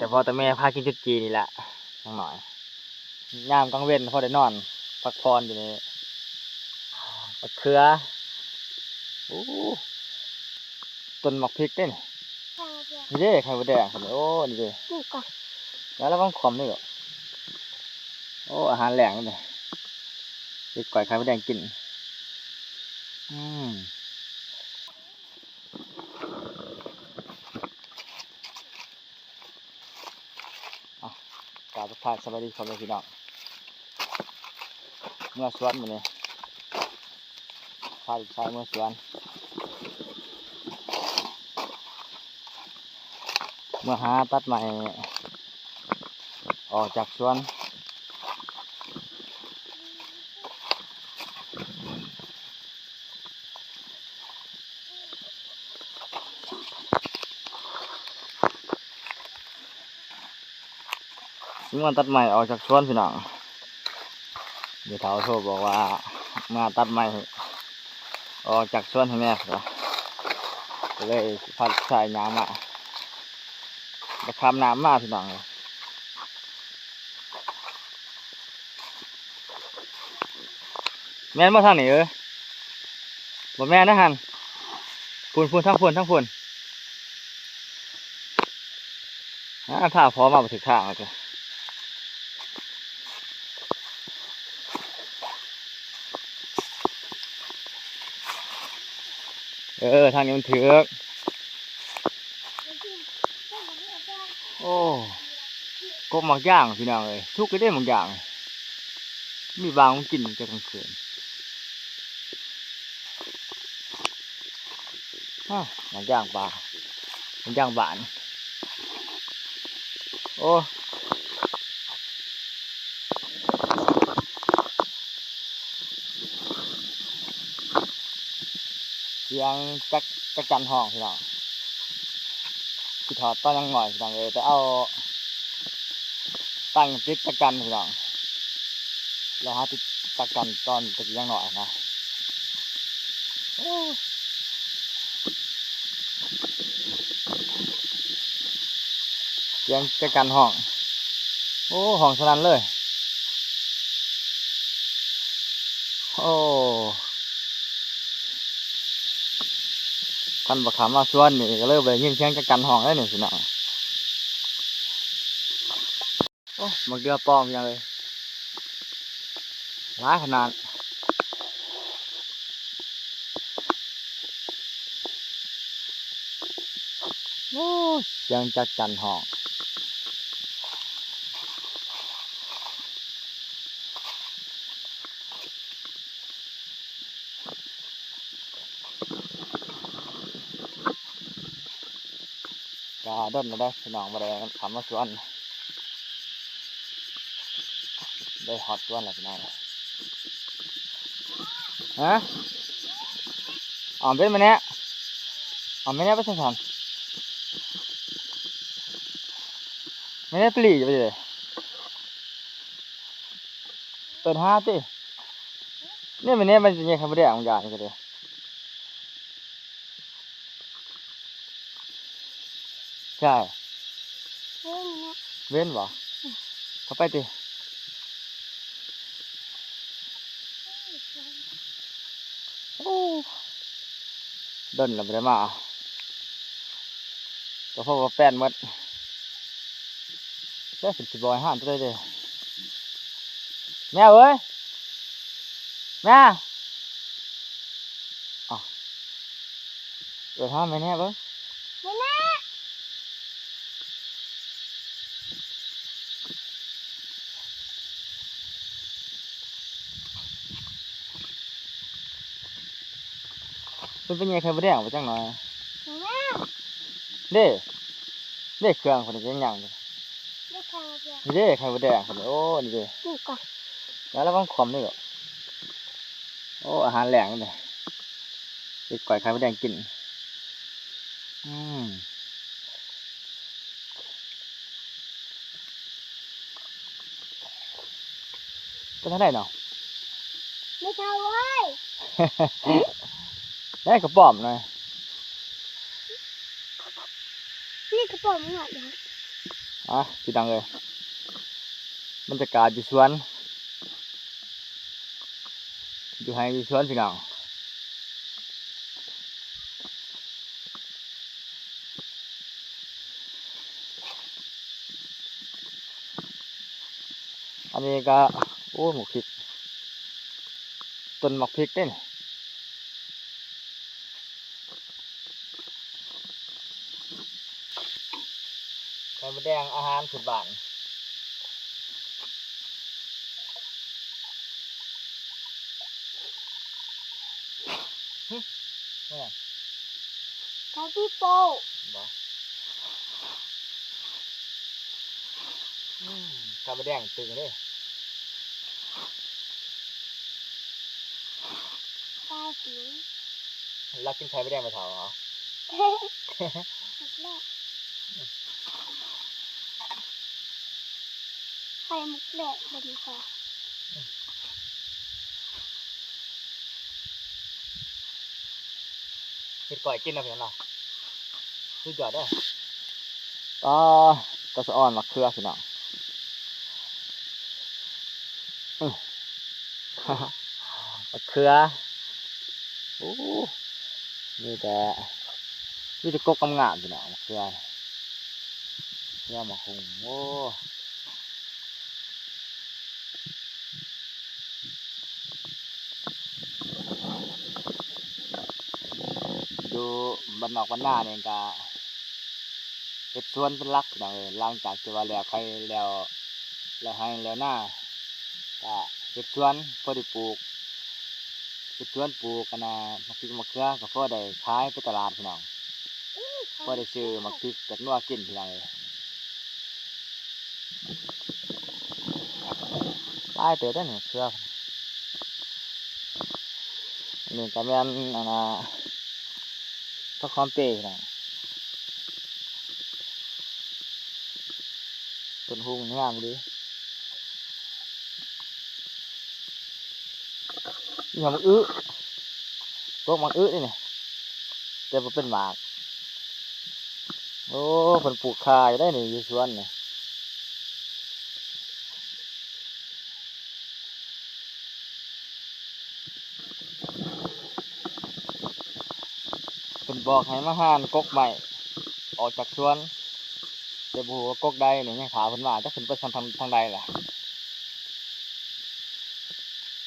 ແຕ່ພໍ່ແຕ່ແມ່ພາກິນຈຸດຈີ່ນີ້ແຫຼະ ນາງນ້ອຍ. ຍາມກາງເວັນພໍໄດ້ນອນພັກຜ່ອນຢູ່ນີ້. ບັກເຂືອ ໂອ້ ຕົ້ນໝາກພິກເດ້ນີ້. ນີ້ເດ້ໄຂ່ມົດແດງ ໂອ້ ນີ້ເດ້ ນີ້ກະ ແລ້ວລະວັງຂອມນີ້ເດາະ. ໂອ້ ອາຫານແລງນີ້ ເຮັດກ້ອຍໄຂ່ມົດແດງກິນ. ອືມ ອ່ະ ກາບທັກທາຍສະບາຍດີພໍ່ແມ່ພີ່ນ້ອງ. ເມືອສວນມື້ນີ້ ພາລູກຊາຍເມືອສວນ ເມືອຫາຕັດໄມ້ອອກຈາກສວນ. ຊິມາຕັດໄມ້ອອກຈາກສວນພີ່ນ້ອງ. ແມ່ເຖົ້າໂທບອກວ່າ ມາຕັດໄມ້ອອກຈາກສວນໃຫ້ແດ່ ກໍເລີຍພາລູກຊາຍຍ່າງມາ ໄປຂ້າມນ້ຳມາພີ່ນ້ອງເອີຍ. ແມ່ນບໍ່ທາງນີ້ເອີຍ? ບໍ່ແມ່ນນະຫັ້ນ ພຸ້ນໆ ທາງພຸ້ນ ທາງພຸ້ນ. ອາ ພາພໍ່ມາບໍ່ຖືກທາງແລ້ວກະ ເອີ ທາງນີ້ມັນຖືກ. ໂອ້ ກົກໝາກຢາງພີ່ນ້ອງເອີຍ ສຸກແລ້ວເດ້ໝາກຢາງ. ມີບາງມັນກິນແຕ່ກາງຄືນ. ຮະ ມັນຍ່າງປ່າ ມັນຍ່າງບ້ານ. ໂອ້ ສຽງຈັກ ຈັກຈັນຮ້ອງພີ່ນ້ອງ. ຄິດຮອດຕອນຍັງນ້ອຍພີ່ນ້ອງເອີຍ ໄປເອົາ ຕັ້ງຕິດຈັກຈັນພີ່ນ້ອງ ລະຫາຕິດຈັກຈັນຕອນແຕ່ຍັງນ້ອຍນະ. ໂອ້ ສຽງຈັກຈັນຮ້ອງ ໂອ້ ຮ້ອງສະໜັ່ນເລີຍ. ໂອ້ ຄັນບໍ່ຂ້າມມາສວນນີ້ກໍເລີຍບໍ່ໄດ້ຍິນສຽງຈັກກັນຮ້ອງເລີຍນີ້ພີ່ນ້ອງ. ໂອ້ ໝາກເດືອປອງພີ່ນ້ອງເອີຍ ຫຼາຍຂະໜາດ. ໂອ້ ສຽງຈັກຈັນຮ້ອງ. ກະດົນແລ້ວເດ້ພີ່ນ້ອງ ບໍ່ໄດ້ເຂົ້າມາສວນ ໄດ້ຮອດສວນແລ້ວພີ່ນ້ອງ. ຮະ ອ້າວ ເປັນມາແນະ ອ້າວ ມາແນະໄປໃສຊັ້ນ ມາແນະໄປຫຼີ້ຢູ່ໄປເດ ເອີ້ນຫາຕິ ນີ້ມາແນະ ມັນຊິແຍກໄຂ່ມົດແດງ ມັນຢາກນີ້ກະເດ. ໃຊ່ ເວັ້ນເນາະ ເວັ້ນບໍ່? ອືມ ເຂົ້າໄປຕິ. ໂອ້ ດົນລະບໍ່ໄດ້ມາ ກໍເພາະວ່າແປ້ນໝົດ ແລ້ວເພິ່ນຊິບໍ່ໃຫ້ຮ້ານຕົວໃດເດ. ແມ່ເອີຍ ແມ່ ອ້າວ ເອີ້ນຫາແມ່ແນະເບິ່ງ ແມ່ແນະ ເພິ່ນໄປແຍ່ໄຂ່ມົດແດງໄປຈັກໜ່ອຍ ແມ່ແນະ ເດ້ ເດ້ ເຄື່ອງເພິ່ນຍັງຍັງຢູ່. ນີ້ເດ້ໄຂ່ມົດແດງ ໂອ້ ນີ້ເດ້ ນີ້ກະ ແລ້ວລະວັງຂອມນີ້ເດາະ. ໂອ້ ອາຫານແລງນີ້ ເຮັດກ້ອຍໄຂ່ມົດແດງກິນ. ອືມ ໄປທາງໃດເນາະ ແມ່ເຖົ້າເອີຍ? ໄດ້ກະປ້ອມນະ ນີ້ກະປ້ອມເນາະ. ອ່ະ ພີ່ນ້ອງເອີຍ ບັນຍາກາດຢູ່ສວນ ຢູ່ໄຮ່ຢູ່ສວນພີ່ນ້ອງ. ອັນນີ້ກໍ ໂອ້ ໝາກພິກ ຕົ້ນໝາກພິກເດ້ນີ້. ໄຂ່ມົດແດງອາຫານພື້ນບ້ານ. ຫຶ ແມ່ນຫຍັງ? ໄຂ່ປີໂປ້. ບໍ່ ອືມ ໄຂ່ມົດແດງຕຶງເດ້. ປາສິງ ລັກກິນໄຂ່ມົດແດງໄປເຖົ້າເຮົາ. ໄຂ່ໝົດແດງເປັນຂອງ ເຮັດກ້ອຍກິນເນາະພີ່ນ້ອງເນາະ ສຸດຍອດເດີ. ອໍ ຕາສະອອນໝາກເຂືອພີ່ນ້ອງ ອື ໝາກເຂືອ. ໂອ້ ມີແຕ່ ມີແຕ່ກົກງາມໆ ພີ່ນ້ອງ ໝາກເຂືອ ເຂືອໝາກຫຸ່ງ. ໂອ້ ຢູ່ບ້ານນອກບ້ານນານີ້ກະເຮັດສວນເປັນຫຼັກພີ່ນ້ອງເອີຍ. ຫຼັງຈາກທີ່ວ່າແລ້ວໄຮ່ແລ້ວ ແລ້ວໄຮ່ແລ້ວນາ ກະເຮັດສວນພໍໄດ້ປູກ ເຮັດສວນປູກອັນນ່າ ໝາກພິກໝາກເຂືອ ກໍພໍໄດ້ຂາຍໄປຕະຫຼາດພີ່ນ້ອງ ພໍໄດ້ຊື້ໝາກພິກກັບນົວກິນພີ່ນ້ອງເອີຍ. ຫຼາຍເຕີບເດ້ນີ້ເຂືອ. ອັນນີ້ກໍແມ່ນອັນນ່າ ຜັກຫອມເປພີ່ນ້ອງ ຕົ້ນຫຸ່ງງາມດີ. ອີຫຍັງ ໝາກອຶ ກົກໝາກອຶນີ້ ແຕ່ບໍ່ເປັນໝາກ. ໂອ້ ເພິ່ນປູກຂ່າຢູ່ໄດ໋ນີ້ ຢູ່ສວນນີ້. ເພິ່ນບອກໃຫ້ມາຫານກົກໄມ້ອອກຈາກສວນ ແຕ່ບໍ່ຮູ້ວ່າກົກໃດນີ້ ຍັງຖ້າເພິ່ນມາ ຈັກເພິ່ນໄປທາງ ທາງໃດລະ.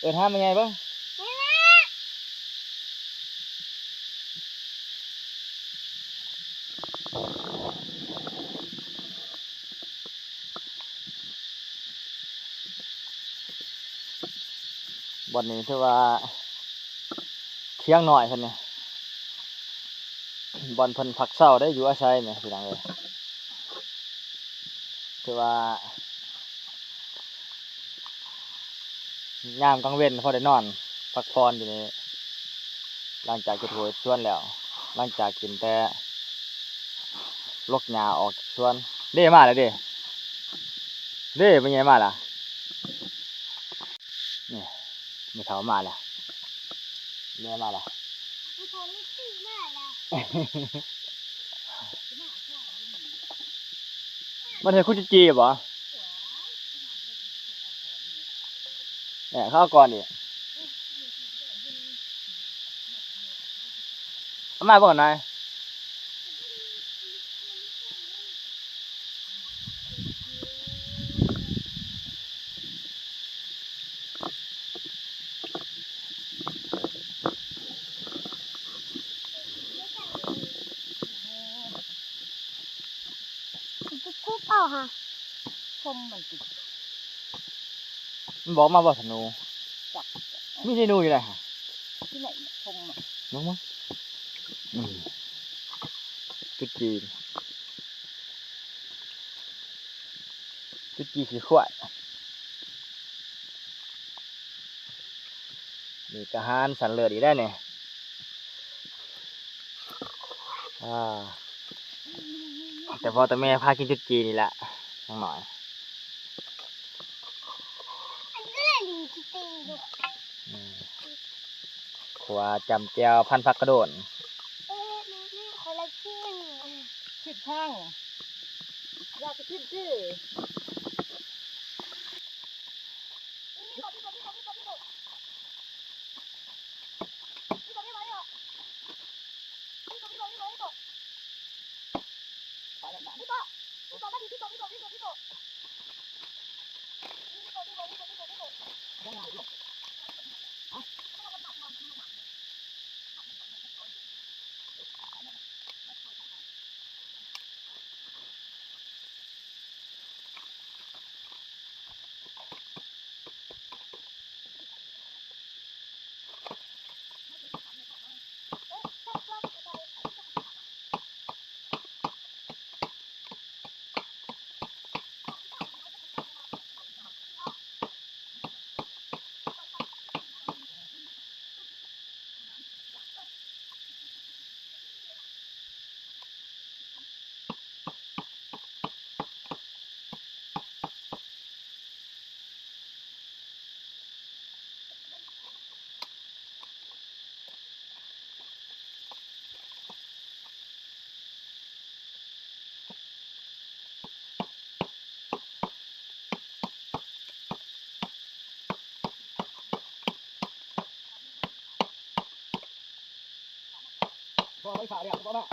ເອີ້ນຫາແມ່ໃຫຍ່ເບິ່ງ. ບ່ອນນີ້ຖືວ່າຖຽງນ້ອຍເພິ່ນນີ້ ບ່ອນເພິ່ນພັກເຊົາໄດ້ ຢູ່ອາໄສນີ້ພີ່ນ້ອງເອີຍ. ຖືວ່າຍາມກາງເວັນພໍໄດ້ນອນພັກຜ່ອນຢູ່ນີ້ ຫຼັງຈາກເຮັດຮົ້ວເຮັດສວນແລ້ວ ຫຼັງຈາກກິນແຕ່ລົກຫຍ້າອອກຈາກສວນ. ເດ້ ມາແລ້ວເດ້ ເດ້ ແມ່ໃຫຍ່ມາແລ້ວ. ນີ້ ແມ່ເຖົ້າມາແລ້ວ ແມ່ມາແລ້ວ ມັນເຮັດຄຸຈີ່ບໍ່? ແນ່ ເຂົາເອົາກ່ອນອີກ ເອົາມາເບິ່ງໜ່ອຍ. ມັນບໍ່ອອກມາບໍ່ ທະນູ? ຈັກ ມີທະນູຢູ່ໃດຫະ? ທີ່ໄຫນ ຊົມມາ ລົງມາ. ອືມ ຈຸດຈີ່ ຈຸດຈີ່ຂີ້ຂວາຍ. ນີ້ກະອາຫານຊັ້ນເລີດອີກແລ້ວນີ້ ອ່າ ແຕ່ພໍ່ແຕ່ແມ່ພາກິນຈຸດຈີ່ນີ້ແຫຼະ ນາງນ້ອຍ. ອັນນີ້ແຫຼະລີຂີ້ຕີນະ ອືມ ຂົ້ວຈ້ຳແຈ່ວພັນຜັກກະໂດນ. ເອີ ແມ່ ແມ່ ຂໍລະກິນ ຄິດທາງ ຢາກກິນຕິ. ບໍ່ໄປຂາແລ້ວບໍ່ມາ.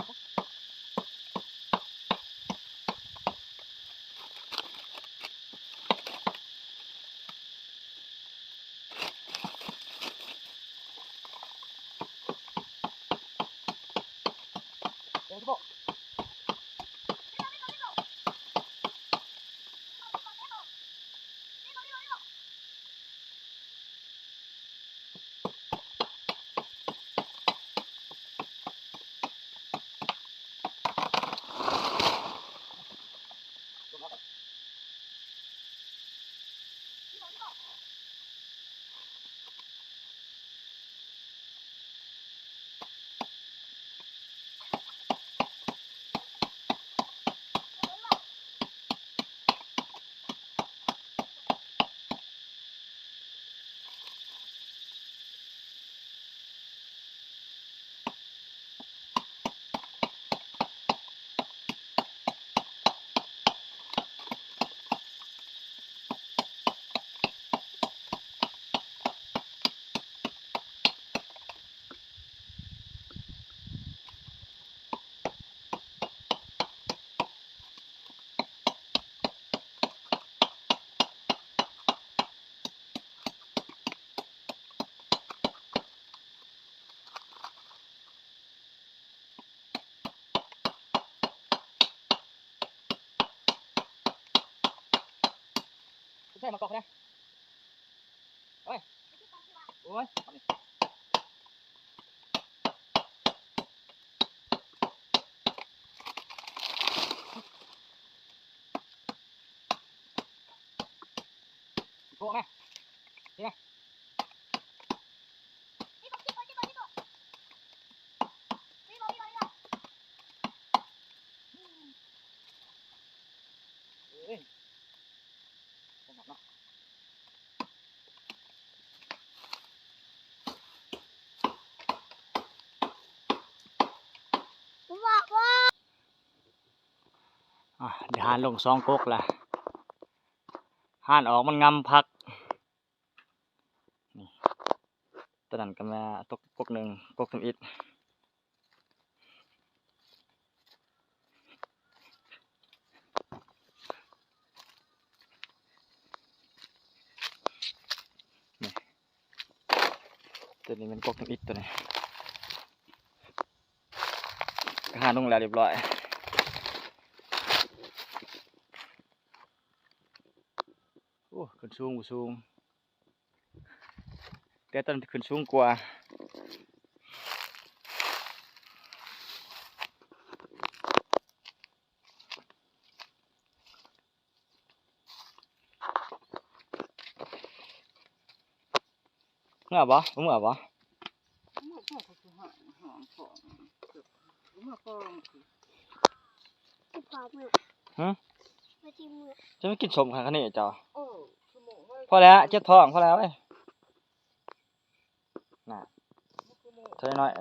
ໃສ່ມາກອກນະ. ໂອ້ຍ ໂອ້ຍ ໂກະມາ ນີ້ນະ. ເອີຍ ບໍ່ມັກເນາະ. ອາ ໄດ້ຫານລົງສອງກົກລະ ຫານອອກມັນງຳຄັກ. ນີ້ ຕອນນັ້ນກໍມາຕົກກົກໜຶ່ງ ກົກທຳອິດ. ນີ້ ຕົວນີ້ແມ່ນກົກທຳອິດຕົວນີ້ ກໍຫາລົງແລ້ວຮຽບຮ້ອຍ. ໂອ້ ຂຶ້ນສູງບໍ່ສູງ. ແຕ່ຕອນຂຶ້ນສູງກວ່າ. ເມື່ອບໍ່? ບໍ່ເມື່ອບໍ່? ເມື່ອ ເມື່ອ ເມື່ອກ່ອນ ຊິພາເມື່ອ ຮະ? ວ່າຊິເມື່ອ ຈະໄປກິນສົ້ມຂາດນີ້ເຈົ້າ? ເອີ ຊົ່ວໂມງ ພໍແລ້ວ ເຈັບທ້ອງ ພໍແລ້ວເອີຍ. ນະ ເທົ່ານ້ອຍ